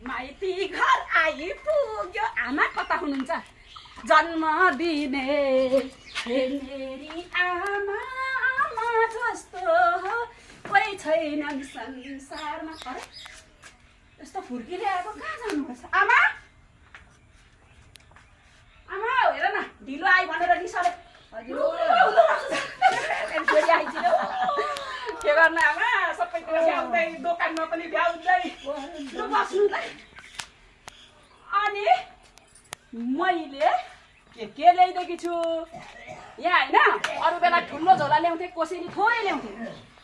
माइती घर आइपुग्यो। आमा कता हुनुहुन्छ? जन्म दिने हे मेरी आमा, आमा जस्तो कोही छैनन् संसारमा। अरे यस्तो फुर्किले आएको कहाँ जानुपर्छ? आमा आमा हेर न, ढिलो आइ भनेर रिसाले। के गर्नु आमा, सबैतिर भ्याउँदै, दोकानमा पनि भ्याउँदै बस्नुलाई। अनि मैले के ल्याइदिएकी छु यहाँ होइन? अरू बेला ठुलो झोला ल्याउँथेँ, कोसेली थोरै ल्याउँथेँ।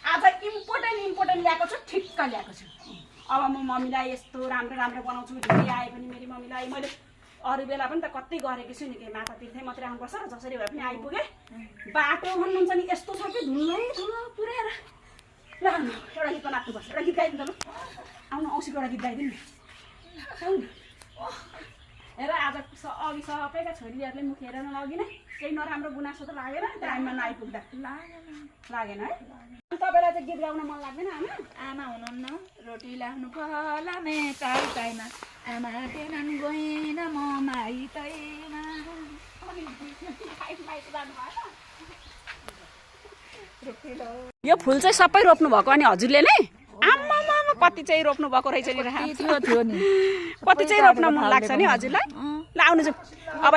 आज इम्पोर्टेन्ट ल्याएको छु, ठिक्क ल्याएको छु। अब म मम्मीलाई यस्तो राम्रो राम्रो बनाउँछु। ढिलै आए पनि मेरी मम्मीलाई मैले अरू बेला पनि त कति गरेकी छु नि, के माता तिर्थै मात्रै आउनुपर्छ र जसरी भए पनि आइपुगेँ। बाटो भन्नुहुन्छ नि यस्तो छ कि धुलै धुलो पुऱ्याएर। ल एउटा गीत नाच्नुपर्छ, एउटा गीत गाइदिनु त। ल आउनु, औँसीको एउटा गीत गाइदिनु नि। आउनु हेर, आज अघि सबैका छोरीहरूले मुख हेरेर लगिन, केही नराम्रो गुनासो त लागेन टाइममा नआइपुग्दा? लागेन है? तपाईँलाई चाहिँ गीत गाउन मन लाग्दैन आमा? आमा हुनुहुन्न, रोटी लाग्नु फलामे टाइमा, आमा केनन् गएन म माइतैमा। यो फुल चाहिँ सबै रोप्नु भएको अनि हजुरले नै? आमा कति चाहिँ रोप्नु भएको रहेछ नि? थियो नि, कति चाहिँ रोप्न मन लाग्छ नि हजुरलाई? ल आउनु जाउँ अब।